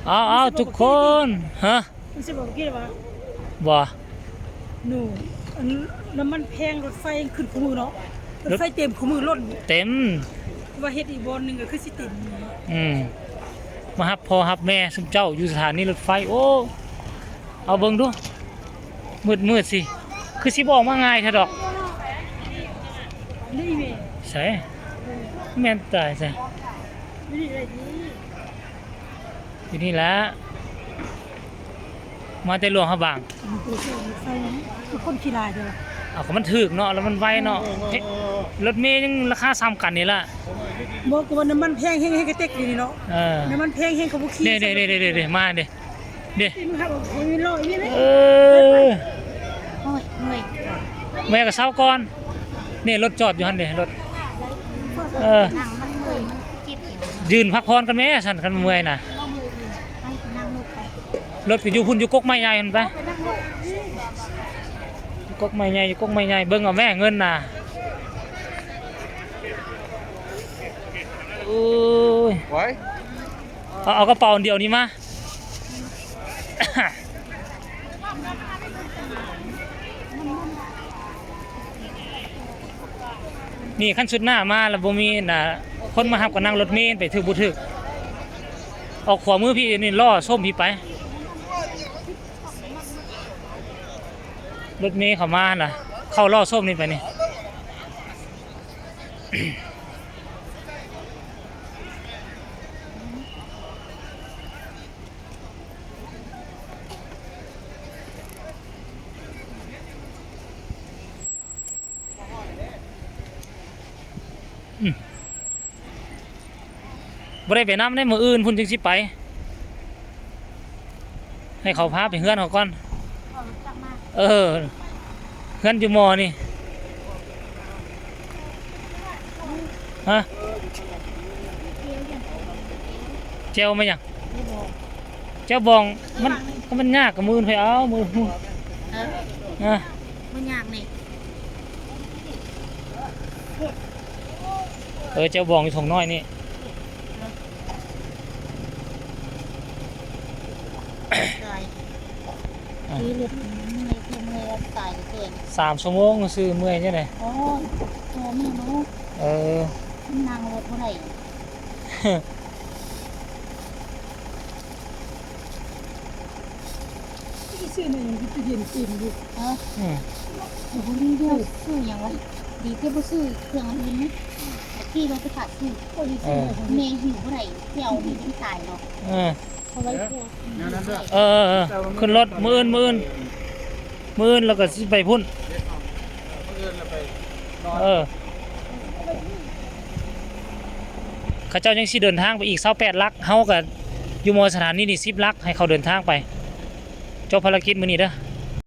ເອົາ ເອົາ ທຸກຄົນ ຮະ ມັນຊິບອກກີ້ວ່າ ບໍ່ ໜູ ອັນ ນ້ຳມັນແພງ ລົດໄຟຂຶ້ນຄູ່ມື້ເນາະ ລົດໄຟເຕັມຄູ່ມື້ ລົດ ເຕັມ ວ່າເຮັດອີກບ່ອນໜຶ່ງກໍຄືຊິເຕັມ. ອືມ ມາຮັບພໍ່ຮັບແມ່ຊຸມເຈົ້າຢູ່ສະຖານີລົດໄຟ. ໂອ້ ເອົາເບິ່ງດູ ມືດໆ ຊິ ຄືຊິບໍ່ອອກມາງ່າຍແທ້ດອກ. ນີ້ແມ່ ໃສ ເອີ ແມ່ນຕາຍ ໃສ ນີ້ແຫຼະ ຢູ່ນີ້ແຫຼະ ມາແຕ່ຫຼວງພະບາງ. ອືມ ໂຕເຈົ້າໃສ່ ຄືຄົນຂີ້ລາຍເດີ. ເອົາ ກໍມັນຖືກເນາະ ແລ້ວມັນໄວເນາະ. ເອີ ເອີ ເອີ ເອີ ລົດເມຍັງລາຄາສ່ຳກັນນີ້ລະ. ບໍ່ ກໍວ່ານ້ຳມັນແພງແຮງ ແຮງກະເຕັກຢູ່ນີ້ເນາະ. ເອີ ນ້ຳມັນແພງແຮງ ເຂົາບໍ່ຂີ່. ເດ້ໆໆໆໆ ມາເດ້ ເດ້ ເອີ ໂອ້ຍ ເມື່ອຍ ເມື່ອຍກໍເຊົາກ່ອນ. ນີ້ລົດຈອດຢູ່ຫັ້ນເດ້ ລົດ ເອີ ນັ່ງມັນເມື່ອຍ ມັນເຈັບແອວ ຢືນພັກຜ່ອນກັນແມ້ຊັ້ນ ຄັນເມື່ອຍນະ. ໄປ ນັ່ງລົດໄປ ລົດກໍຢູ່ພຸ້ນ ຢູ່ກົກໄມ້ໃຫຍ່ຫັ້ນໄປ ໄປນັ່ງລົດ ຢູ່ກົກໄມ້ໃຫຍ່ ຢູ່ກົກໄມ້ໃຫຍ່. ເບິ່ງເອົາແມ້ເງິນນະ ໂອ້ຍ ໄວ ເອົາ ເອົາກະເປົາອັນດຽວນີ້ມາ. ນີ້ ຄັນຊຸດໜ້າມາແລ້ວບໍ່ມີນະ ຄົນມາຮັບກໍນັ່ງລົດເມໄປ ຖືກບໍ່ຖືກ. ອອກຂວາມືພີ້ນີ້ ລໍ້ສົ້ມພີ້ໄປ ລົດເມເຂົ້າມາຫັ້ນລະ ເຂົ້າລໍ້ສົ້ມນີ້ໄປນີ້. ອືມ ບໍ່ໄດ້ໄປນຳເດ້ ມື້ອື່ນພຸ້ນຈຶ່ງຊິໄປ ໃຫ້ເຂົາພາໄປເຮືອນເຂົາກ່ອນ. ເອີ ເຮືອນຢູ່ມໍນີ້ ຮະ ແຈ່ວແມ່ນຫຍັງ? ແຈ່ວບອງ ມັນ ມັນຍາກ ກະມື້ອື່ນຄ່ອຍເອົາ ມື້ ເອີ ອະ ມັນຍາກນີ້. ເອີ ແຈ່ວບອງຢູ່ຖົງນ້ອຍນີ້. ຕາຍ ອະ ຂີ່ລົດເມື່ອຍ ເມື່ອຍຕາຍແທ້. ສາມຊົ່ວໂມງຊື່ເມື່ອຍຈັ່ງໃດ? ໂອ້ຍ ໂຕແມ່ເນາະ. ເອີ ນັ່ງລົດບໍ່ໄດ້. ຊື້ແນວຫຍັງ ຢູ່ຕູ້ເຢັນເຕັມຢູ່. ຮະ ອືມ ບໍ່ຮູ້ເລື່ອງ ຊື້ຫຍັງວະ. ດີແຕ່ບໍ່ຊື້ເຄື່ອງອັນອື່ນນະ ຂີ່ລົດໄປຂາດຊື້. ເອີ ແມ່ຫິ້ວບໍ່ໄດ້ ແຕ່ເອົານີ້ມັນຕາຍເນາະ. ເອີ ເອົາໄວ້ ເອີ ເອີ ເອີ ຂຶ້ນລົດ ມື້ອື່ນ ມື້ອື່ນ ມື້ອື່ນແລ້ວກໍຊິໄປພຸ້ນ. ເອີ ເຂົາເຈົ້າຍັງຊິເດີນທາງໄປອີກຊາວແປດຫຼັກ ເຮົາກໍຢູ່ມໍສະຖານີນີ້ສິບຫຼັກ ໃຫ້ເຂົາເດີນທາງໄປ. ຈົບພາລະກິດມື້ນີ້ເດີ.